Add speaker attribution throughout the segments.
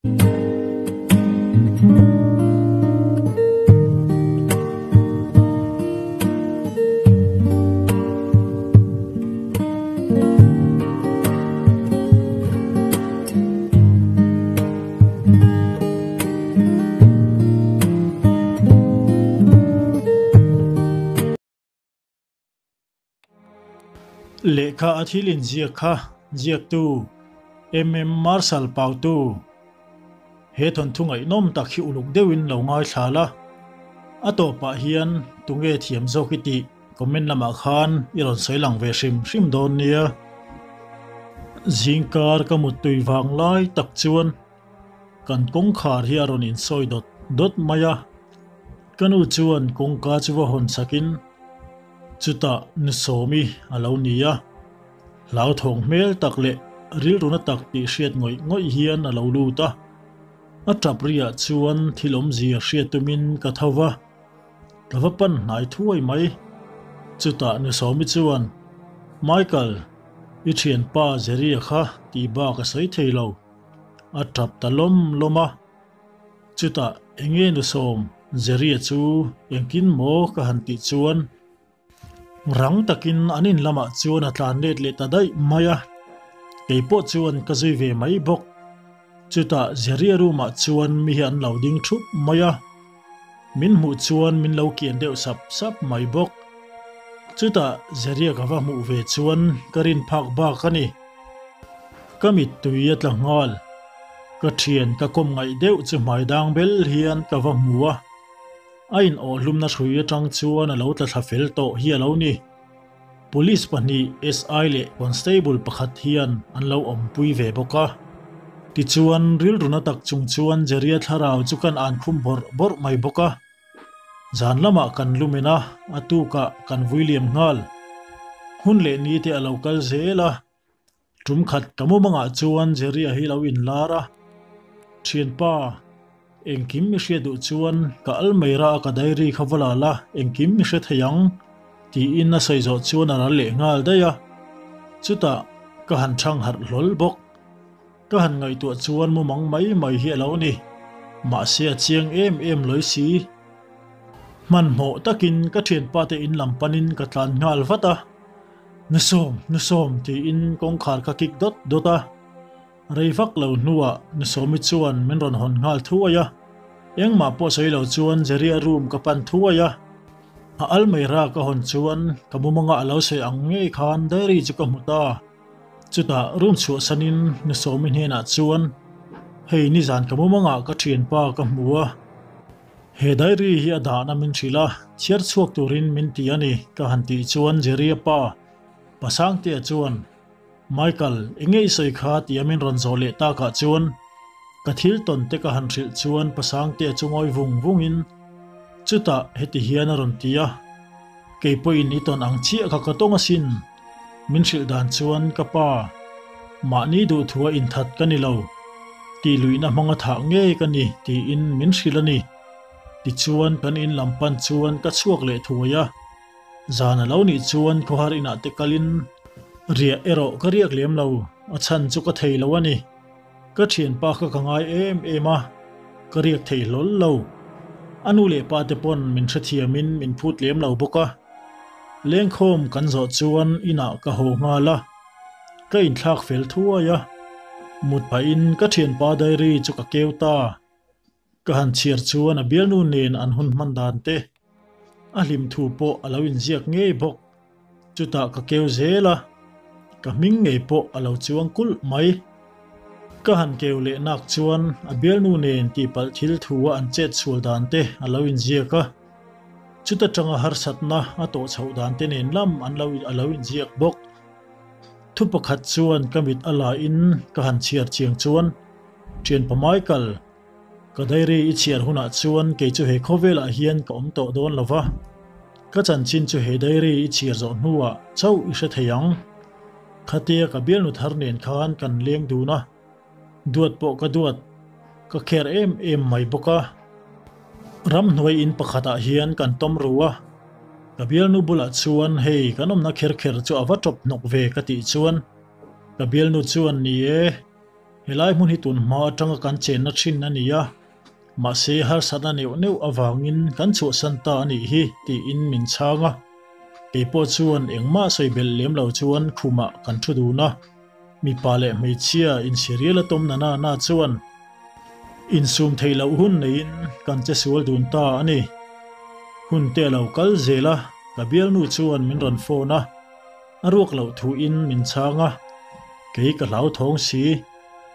Speaker 1: Lehkha a thil inziak kha ziaktu MM Marshall Pautu he thawnthu ngaihnawm tak hi uluk deuhin lo ngaithla la, a tawpah hian tunge thiam zawk i tih comment lamah khan i rawn sawi lang ve hrim hrim dawn nia. Zingkar ka muttui vang lai tak chuan Kan kawngkhar hi a rawn insawi dawt dawt mai a, ka nu chuan kawngka chu va hawn sakin chutah nu Sawmi a lo ni a, hlauthawng hmel tak leh rilruna tak tih hriat ngawih ngawih hian a lo lut a, a tap riah chuan thil awmzia hriat tumin ka tho va, ka va pan hnai thuai mai. Chutah nu Sawmi chuan, Michael, i thianpa Jerry-a kha tih bak a sawi thei lo. A tap ta lawm lawm a, chutah enge nu sawm Jerry-a chu engtin maw ka han tih chuan rang takin an in lamah chuan a tlan let leh ta daih mai a, kei pawh chuan ka zui ve mai bawk. Chutah Jerry-a room ah chuan mi hi an lo ding thup mai a, min hmuh chuan min lo kian deuh sap sap mai bawk. Chutah Jerry-a ka va hmuh ve chuan ka rin phak bak a ni. Ka mittui a tla nghal. Ka thian ka kawm ngaih deuh chu hmai dang bel hian ka va hmu a. A in awhhlumna hrui atang chuan a lo tla thla fel tawh hi a lo ni. Police pahnih SI leh Constable pakhat hian an lo awmpui ve bawk a. Tichuan rilruna tak chung chuan Jerry-a thlarau chu kan an khum bawrh bawrh mai bawk a. Zan lamah kan lumen a, a tukah kan vui liam nghal. Hun leh ni te a lo kal zel a, tum khat ka mumangah chuan Jerry-a hi lo inlar a, Thianpa, engkim i hriat duh chuan ka al mai ra a ka diary kha va la la, engkim i hre thei ang, tiin a sawi zawh chuan a ral leh nghal daih a. Chutah ka han chhang harh hlawl bawk. Ka han ngaihtuah chuan mumang mai mai hi a lo ni. Mahse a chiang em em lawi si. Hmanhmawh takin ka thianpa te in lam panin ka tlan nghal vat a. Nu sawm, nu sawm tiin kawngkhar ka kik dawt dawt a. Rei vak lo hnuah nu Sawmi chuan min rawn hawn nghal thuai a. Engmah pawh sawi lo chuan Jerry-a room ka pan thuai a. A almeira ka hawn chuan ka mumangah a lo sawi ang ngei khan diary chu ka hmu ta. Chutah room chhuahsanin nu Sawmi hnenah chuan, Hei nizan ka mumangah ka thianpa ka hmu a, he diary hi a dahna min hrilh a, chhiar chhuak turin min ti a ni ka han tih chuan Jerry-a pa, Pa Sangtea chuan, Michael, enge i sawi kha tia min rawn zawh leh takah chuan ka thil tawn te ka han hrilh chuan Pa Sangtea chu ngawi vung vungin chutah heti hian a rawn ti a, Kei pawhin i tawn ang chiah kha ka tawng asin. Min hrilh dan chuan ka pa, mahni duhthua inthat ka ni lo, tih luihna hmanga thah ngei ka ni tiin min hrilh a ni. Tichuan kan in lam pan chuan ka chhuak leh thuai a, zan a lo nih chuan khawhar inah te kalin riah erawh ka riak lem lo, a chhan chu ka thei lo a ni. Ka thianpa kha ka ngai em em a, ka riak thei hlawl lo. A nu leh pa te pawn min hrethiamin min phut lem lo bawk a. Lengkhawm kan zawh chuan inah ka haw nghal a, ka inthlak fel thuai a. Mut pahin ka thianpa diary chu ka keu ta. Ka han chhiar chuan a bialnu nen an hun hman dan te, a hlim thu pawh a lo inziak ngei bawk. Chutah ka keu zel a, ka hming ngei pawh a lo chuang kulh mai. Ka han keu leh nak chuan a bialnu nen tihpalh thil thu a an chet chhual dan te a lo inziak a, chuta tanga harsatna a tawh chhoh dan te nen lam an lo a lo inziak bawk. Thu pakhat chuan ka mit a la in ka han chhiar chiang chuan Thianpa Michael, Ka diary i chhiar hunah chuan kei chu he khawvelah hian ka awm tawh dawn lo va, ka chanchin chu he diary i chhiar zawh hnuah chauh i hre thei ang. Khatia ka bialnu thar nen khan kan leng dun a, duat pawh ka duat, ka kher em em mai bawk a. Ramhnuai in pakhatah hian kan tawm ru a, ka bialnu bulah chuan hei kan awmna kher kher chu a va tawp hnawk ve ka tih chuan ka bialnu chuan ni e. Helai hmun hi tun hma atanga kan chenna thin a ni a, mahse harsatna neuh neuh avangin kan chhuahsan ta a nih hi tiin min chhang a. Keipawh chuan engmah sawi belh lem lo chuan khumah kan thu dun a, mipa leh hmeichhia insirial a tawm na na na chuan insum theih loh hun neiin kan che sual dun ta a ni. Hun te a lo kal zel a, ka bialnu chuan min rawn phone a. A ruak loh thuin min chhang a, kei ka hlauthawng si,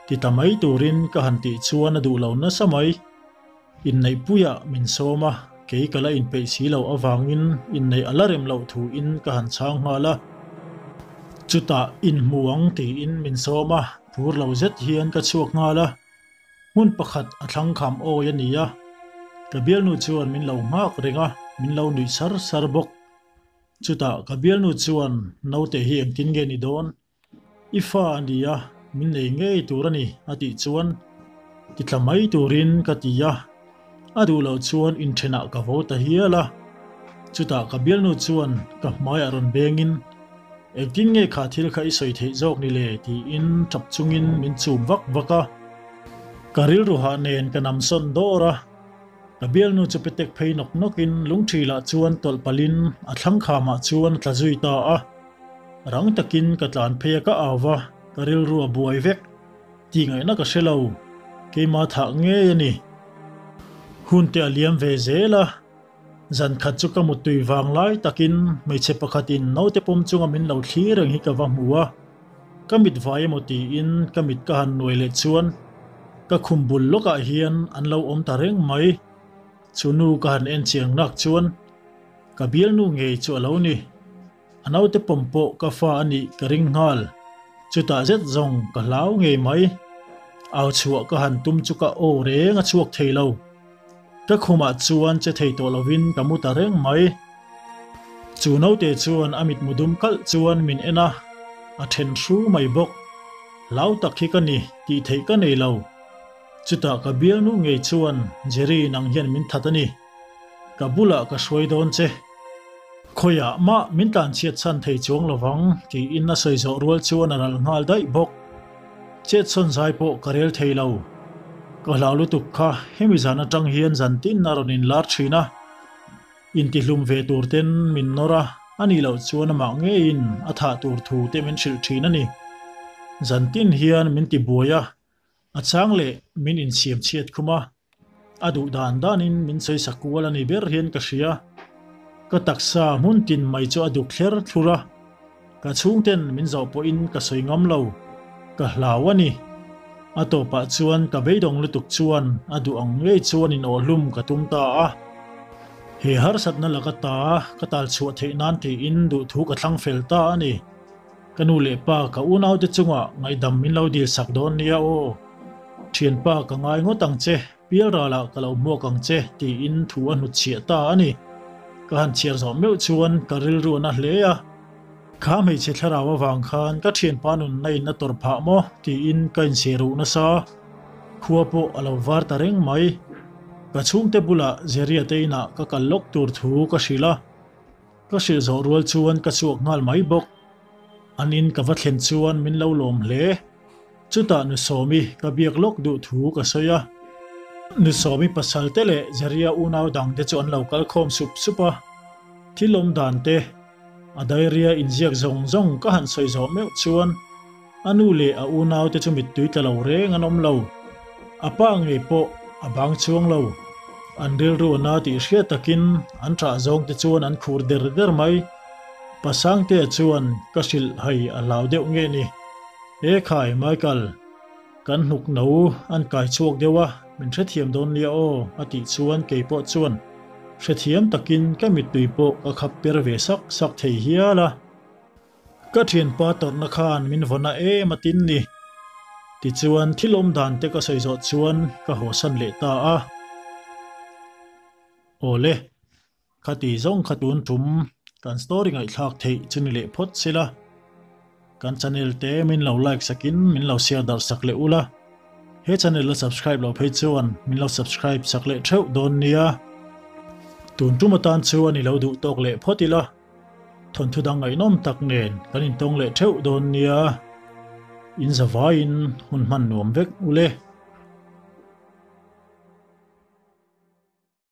Speaker 1: ti ta mai turin ka han tih chuan a duh lo nasa mai. Inneihpuiah min sawm a, kei ka la inpeih si loh avangin inneih a la rem loh thuin ka han chhang nghal a. Chutah inhmu ang tiin min sawm a, phur lo zet hian ka chhuak nghal a. Hmun pakhat a thlang kham awi a ni a, ka bialnu chuan min lo nghak reng a, min lo nuih sar sar bawk. Chutah ka bialnu chuan naute hi engtin nge ni dawn? I fa a ni a, min nei ngei tur a ni a tih chuan ti tla mai turin ka ti a, a duh loh chuan inthenah ka vo ta hial a. Chutah ka bialnu chuan ka hmaiah rawn bengin engtin nge kha thil kha i sawi theih zawk ni le tiin tap chungin min chum vak vak a. Ka rilru hah nen ka namsawn dawr a. Ka bialnu chu petek phei nawk nawkin lungṭhilah chuan tawlh palhin a thlang khamah chuan a tla zui ta a. Rang takin ka tlan phei a ka au va, ka rilru a buai vek. Tih ngaihna ka hre lo, keimah thah ngei a ni. Hun te a liam ve zel a, zan khat chu ka muttui vang lai takin hmeichhe pakhatin naute pawm chunga min lo thlir reng hi ka va hmu a. Ka mit vai emaw tiin ka mit ka han nuai leh chuan ka khum bul lawkah hian an lo awm ta reng mai. Chu nu ka han en chiang nak chuan ka bialnu ngei chu a lo ni. A naute pawm pawh ka fa a nih ka ring nghal. Chutah zet zawng ka hlau ngei mai. Au chhuah ka han tum chu ka aw reng a chhuak thei lo. Ka khumah chuan che thei tawh lovin ka mu ta reng mai. Chu naute chuan a mitmu dum kalh chuan min en a, a then hru mai bawk. Hlau tak hi ka ni, tih theih ka nei lo. Chutah ka bialnu ngei chuan Jerry nang hian min that a ni. Ka bulah ka hruai dawn che. Khawiah mah min tlanchhiat chhan thei chuang lovang tiin a sawi zawh rual chuan a ral nghal daih bawk. Chetsawn zai pawh ka rel thei lo. Ka hlau lutuk kha hemi zan atang hian zan tin a rawn inlar thin a. Intihlum ve tur ten min nawr a, a nih loh chuan amah ngeiin a thah tur thu te min hrilh thin a ni. Zan tin hian min tibuai a, a chang leh min insiam chhiat khum a. A duh dan danin min sawi sak kual a ni ber hian ka hria. Ka taksa hmun tin mai chu a duk thler thlur a, ka chhungten min zawh pawhin ka sawi ngam lo, ka hlau a ni. A tawpah chuan ka beidawng lutuk chuan a duh ang ngei chuan inawhhlum ka tum ta a. He harsatna laka ta ka tal chhuah theih nan tiin duhthu ka thlang fel ta a ni. Ka nu leh pa ka unaute chungah ngaihdam min lo dil sak dawn nia aw. Thianpa ka ngai ngawt ang che, pialralah ka lo hmuak ang che tiin thu a hnutchhiah ta a ni. Ka han chhiar zawh meuh chuan ka rilru a na hle a. Kha hmeichhe thlarau avang khan ka thianpa nunna in a tawrh phah maw tiin ka inchhir ruh nasa. Khua pawh a lo var ta reng mai. Ka chhungte bulah Zeria te inah ka kal lawk tur thu ka hrilh a. Ka hrilh zawh rual chuan ka chhuak nghal mai bawk. An in ka va thlen chuan min lo lawm hle. Chutah Nu Sawmi ka biak lawk duh thu ka sawi a. Nu Sawmi pasal te leh Zeria unau dang te chu an lo kal khawm sup sup a. Thil awm dan te, a diarya inziak zawng zawng ka han sawi zawh meuh chuan A nu leh a unaute chu mittui tla lo reng an awm lo. A pa ngei pawh a bang chuang lo. An rilru a na tih hriat takin an ṭah zawngte chuan an khur der der mai. Pa Sangtea chuan ka hrilh hai a hlau deuh nge ni. E khai Michael, kan hnuk no an kai chhuak deuh a, min hrethiam dawn nia aw a tih chuan kei pawh chuan hrethiam takin ka mittui pawh ka khap per ve sak sak thei hial a. Ka thianpa tawrhna khan min vawn a em a tin ni. Tichuan thil awm dan te ka sawi zawh chuan ka hawsan leh ta a. Awle, khati zawng kha tun tum kan story ngaihthlak theih chu ni leh phawt sela. Kan channel te min lo like sakin min lo share darh sak leh ula. He channel la subscribe loh phei chuan min lo subscribe sak leh theuh dawn nia. Tun tum atan chuan i lo duh tawk leh phawt ila. Thawnthu dang ngaihnawm tak nen kan intawng leh theuh dawn nia. In zavaiin hun hman nuam vek ule.